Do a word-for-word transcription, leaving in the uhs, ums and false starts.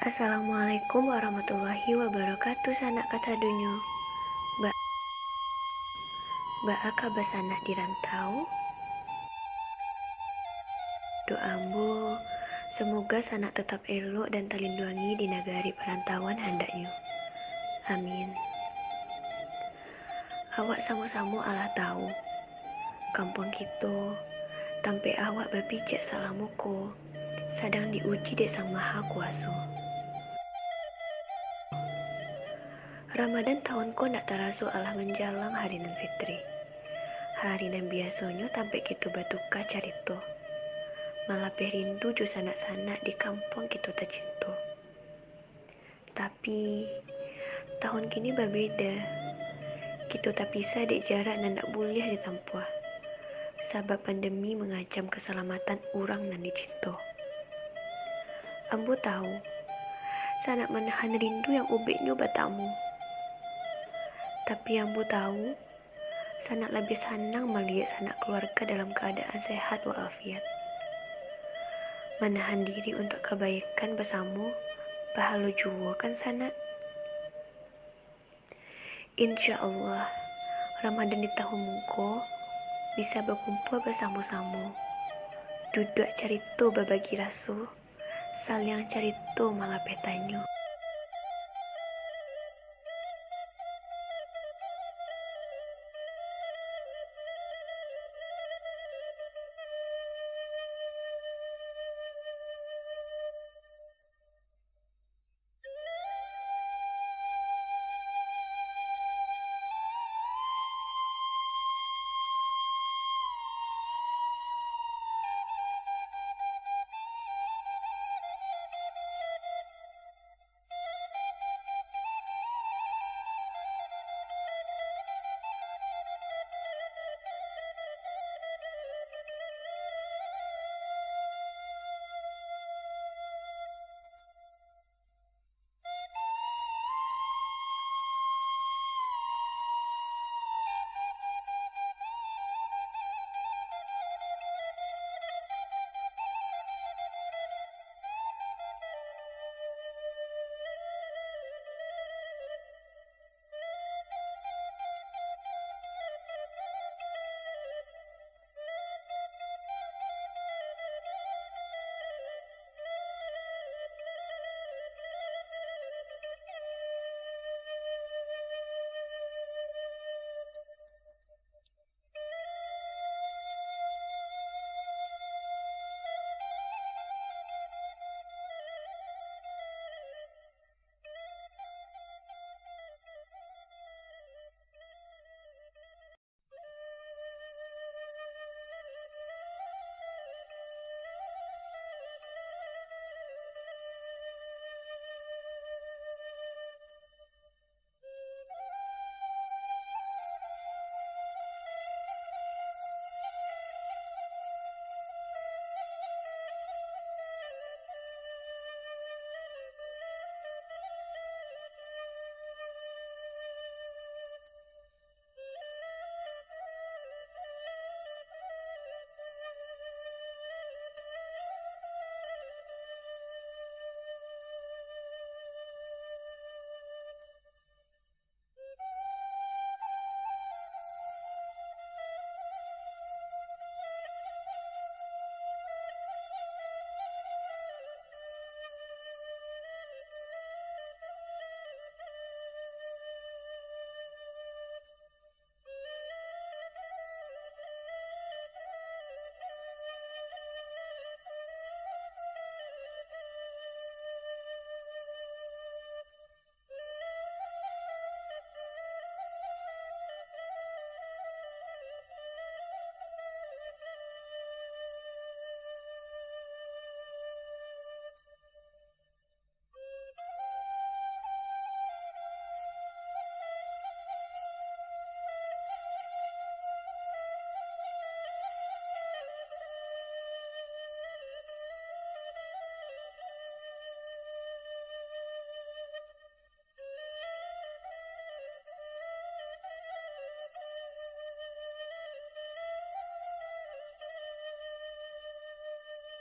Assalamualaikum warahmatullahi wabarakatuh, sanak kasadonyo. Ba-, baa kaba sanak di rantau? Doa ambo, semoga sanak tetap elok dan talinduangi di nagari parantauan handaknyo. Amin. Awak samo-samo alah tahu, kampuang kito, tampek awak bapijak salamo ko, sadang diuji dek Sang Maha Kuaso. Ramadan tahun ko ndak taraso alah manjalang hari nan fitri. Hari nan biasonyo tampek kito batuka carito, malapeh rindu jo sanak-sanak di kampuang kito tacinto. Tapi, tahun kini babeda. Kito tapisah dek jarak nan ndak buliah ditampuah, sabab pandemi mangancam kasalamatan urang nan dicinto. Ambo tahu, sanak manahan rindu yang ubeknyo batamu. Tapi ambo tahu, sanak labiah sanang maliek sanak kaluarga dalam kaadaan sehat walafiat. Manahan diri untuak kabaikan basamo, pahalo juo kan sanak? Insya Allah, Ramadan di tahun ko bisa bakumpua basamo-samo, duduak carito babagi raso, saliang carito malapeh tanyo.